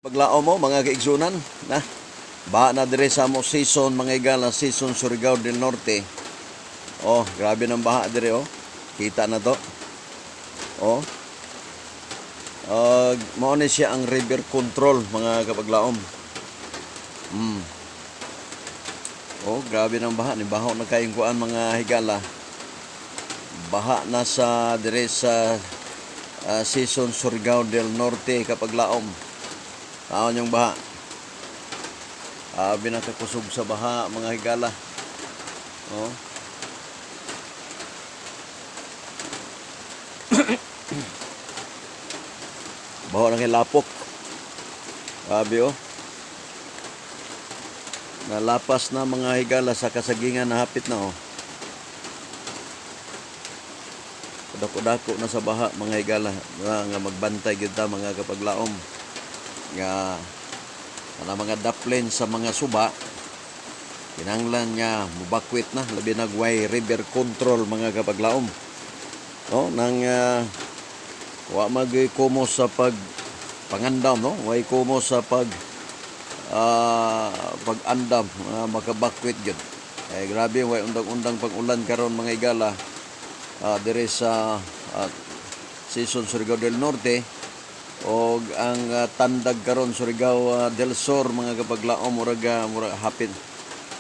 Paglao mo, mga kaigsunan, na baha na dire sa mo season, mga higala, season Surigao del Norte. Oh, grabe ng baha dire, oh. Kita na to. Oh. Mao ni siya ang river control, mga kapaglaom. Oh, grabe ng baha ni bahaw na kayong kuan, mga higala. Baha na sa dire sa season Surigao del Norte, kapaglaom. Taon yung baha. Abi nakakusog sa baha, mga higala. Oh. Baho na kay lapok. Abi, oh. Nalapas na, mga higala, sa kasagingan na hapit na, oh. Dako-dako na sa baha, mga higala, nga, nga magbantay gyud ta, mga kapaglaom, nga ana mga daplen sa mga suba kinahanglan nga mubakwit na, labi nag way river control, mga kapaglaom, no, nang wa magkumo sa pag pangandam, no, way kumo sa pag pag-andam makabakwit gyud. Eh, grabe, way undang-undang pag-ulan karon, mga higala, dire sa season Surigao del Norte og ang tandag karon Surigao del Sur, mga kapaglaom. Murag hapit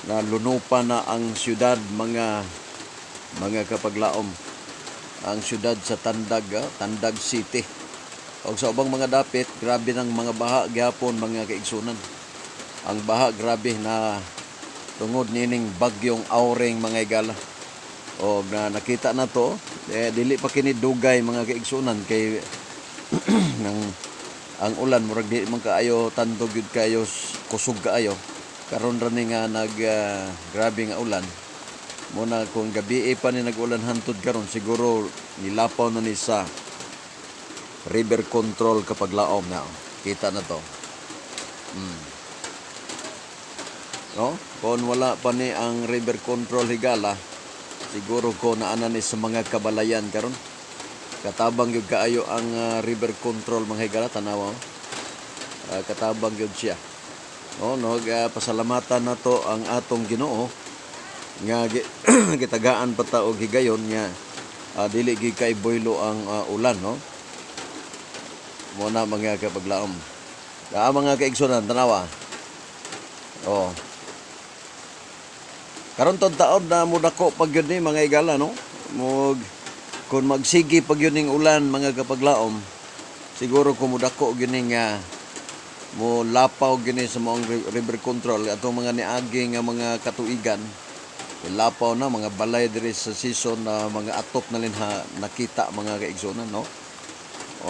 na lunupa na ang syudad, mga kapaglaom, ang syudad sa Tandag, Tandag City, og sa ubang mga dapit grabe ng mga baha gihapon, mga kaigsunan. Ang baha grabe na tungod niining bagyong Auring, mga higala, og na nakita na to, eh, dili pa kini dugay, mga kaigsunan, kay nang ang ulan murag di man kaayo tandog gyud kaayo, kusog kaayo. Karon ra ni nga nag grabe nga ulan mo na. Kung gabi pa ni nag-ulan hantod karon, siguro nilapaw na ni sa river control, kapag laom na, oh. Kita na to. No, kung wala pa ni ang river control, higala, siguro ko naana ni sa mga kabalayan karon. Katabang gyud kaayo ang river control, mga higala. Tanawa, oh. Katabang gyud siya, no, no, pasalamatan nato ang atong Ginoo nga gitagaan pa ta og higayon nga dili gyud kay boylo ang ulan, no. Mo na, mga kapaglaom. Mga kaigsunan, tanawa, oh. Karon tong taon na mudako pag yun ni, mga higala, no. Mog kung magsige pag yun ning ulan, mga kapaglaom, siguro kung mudako gyud ni nga mo lapaw gyud ni sa maong river control atong mga niagi nga mga katuigan. Lapaw na mga balay diri sa season na mga atop na linha nakita, mga kaigsunan, no.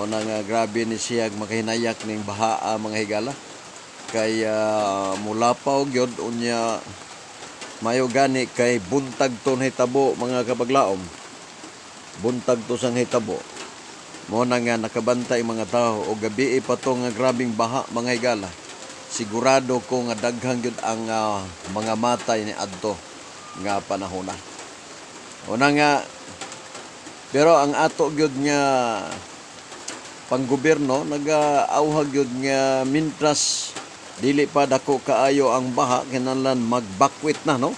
O na nga grabe ni siya makahinayak ning bahaa, mga higala, kay mulapaw gyud. Unya mayo gani kay buntag to nahitabo, mga kapaglaom. Buntag to sang hitabo. Mo na nga nakabantay mga tao o gabi pa to nga grabing baha, mga higala. Sigurado ko nga daghang gyud ang mga matay ni adto nga panahona. Una nga pero ang ato gyud nga panggobyerno nagaawhag gyud nga mintras dili pa dako kaayo ang baha, kinahanglan magbakwit na, no.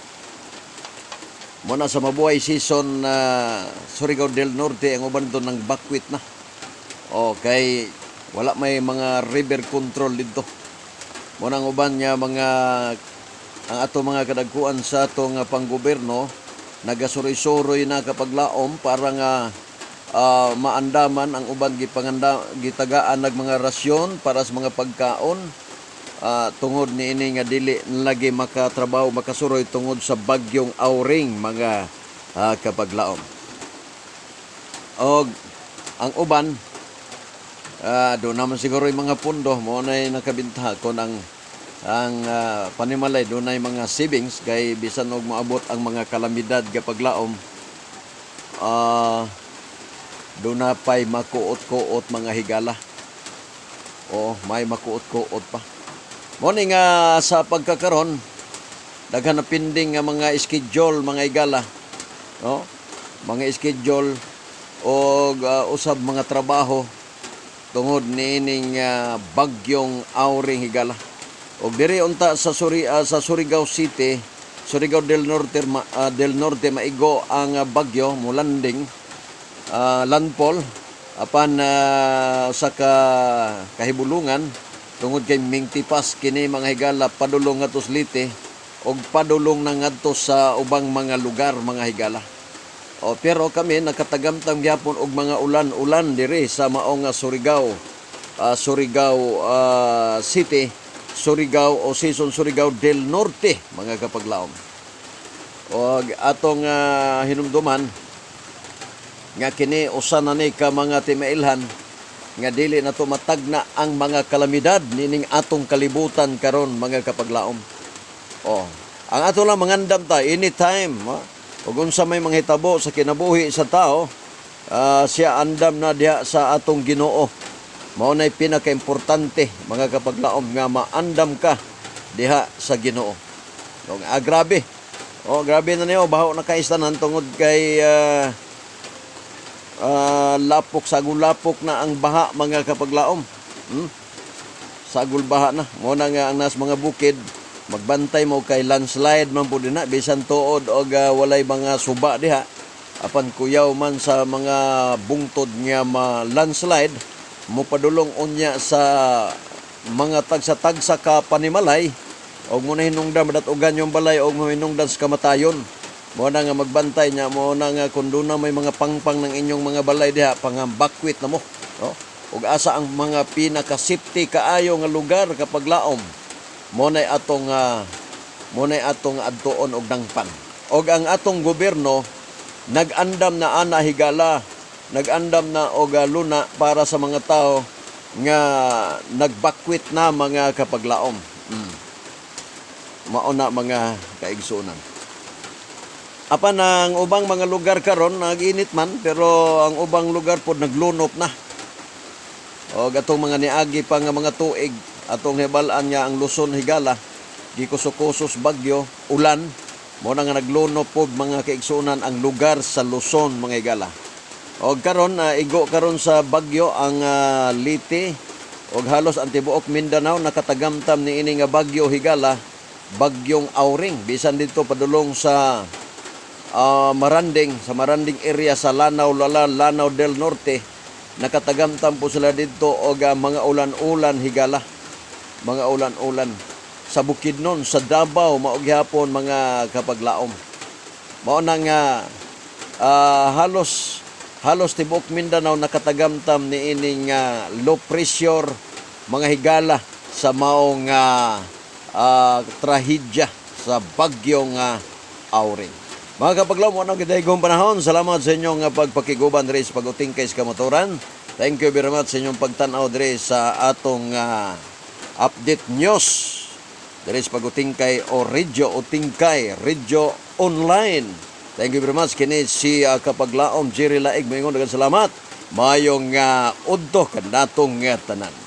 Muna sa Mabuhay season na Surigao del Norte, ang uban doon ng bakwit na. O kay wala may mga river control dito. Muna ang uban nga mga ang ato mga kadagkuan sa atong panggobyerno nagasuroy-suroy na, kapaglaom, para nga maandaman ang uban, gipanganda gitagaan nag mga rasyon para sa mga pagkaon tungod niini nga dili lagi makatrabaho, makasuroy tungod sa bagyong Auring, mga kapaglaom. Og ang uban doon naman siguro yung mga pundo mo na nakabintaha kon ang panimalay doon ay mga savings, kay bisan og moabot ang mga kalamidad, kapaglaom, doon na pa'y makuot-kuot, mga higala. O may makuot-kuot pa. Mo ni nga sa pagkakaron daghan na pending nga mga schedule, mga higala, no, mga schedule og usab mga trabaho. tungod niining bagyong Auring, higala. Og diri unta sa Surigao City, Surigao del Norte, maigo ang bagyo mulanding, landfall apan sa kahibulungan tungod kay mingtipas kini, mga higala, padulong ngadto sa Leyte og padulong na ngadto sa ubang mga lugar, mga higala. O, pero kami nakatagamtam gyapon og mga ulan-ulan diri sa maong nga Surigao City, Surigao o Season Surigao del Norte, mga kapaglaom. Og atong hinumduman nga kini usa na ni ka mga timailhan nga dili na to matagna ang mga kalamidad nining atong kalibutan karon, mga kapaglaom. Oh, ang ato lang mangandam ta anytime, ha? Ug unsa may manghitabo sa kinabuhi sa tao, siya andam na diha sa atong Ginoo. Mao nay pinakaimportante, mga kapaglaom, nga maandam ka diha sa Ginoo. Og, grabe. Oh, grabe na niyo, baho na kay tanan tungod kay lapok, sagol lapok na ang baha, mga kapaglaom. Sagol baha na. Mo na nga ang nas mga bukid, magbantay mo kay landslide man pud na bisan tuod og walay mga suba diha. Apan kuyaw man sa mga bungtod nga ma landslide, mopadulong unya sa mga tagsa-tagsa ka panimalay og mo na hinungdan madatugan yung balay og mo hinungdan sa kamatayon. Mo na nga magbantay niya, mo na nga kung doon na may mga pangpang ng inyong mga balay diha, pangambakwit na mo. No? Ug asa ang mga pinaka-safety kaayo nga lugar, kapaglaom, mo nay atong adtuon og dangpan. Og ang atong gobyerno nag-andam na ana, higala, nag-andam na og luna para sa mga tao nga nagbakwit na, mga kapaglaom. Mao na, mga kaigsuonan. Apan ang ubang mga lugar karon nag-init man, pero ang ubang lugar pod naglunop na. O atong mga niagi pa nga mga tuig, atong hibal-an nga ang Luzon, higala, gikusukusos bagyo, ulan, mo na nga naglunop pod, mga kaigsuonan, ang lugar sa Luzon, mga higala. Og karon igo karon sa bagyo ang Leyte og halos ang tibuok Mindanao nakatagamtam ni ini nga bagyo, higala, bagyong Auring, bisan dito padulong sa Maranding, sa Maranding area sa Lanao Lala, Lanao del Norte, nakatagamtam po sila dito og mga ulan-ulan, higala, mga ulan-ulan sa Bukidnon, sa Davao, mao gihapon, mga kapaglaom. Mao na nga halos halos tibuok Mindanao nakatagamtam ni ining low pressure, mga higala, sa maong trahedya sa bagyong Auring. Mga kapaglaom, ano gidaygon panahon. Salamat sa inyong pagpakiguban diri sa pag-utingkay sa kamatuoran. Thank you very much sa inyong pagtan-aw diri sa atong update news diri sa pag-utingkay o Radio Utingkay, Radio Online. Thank you very much. Kini si Kapaglaom Jerry Laig. Moingon daghang salamat. Mayong udto kanatong tanan.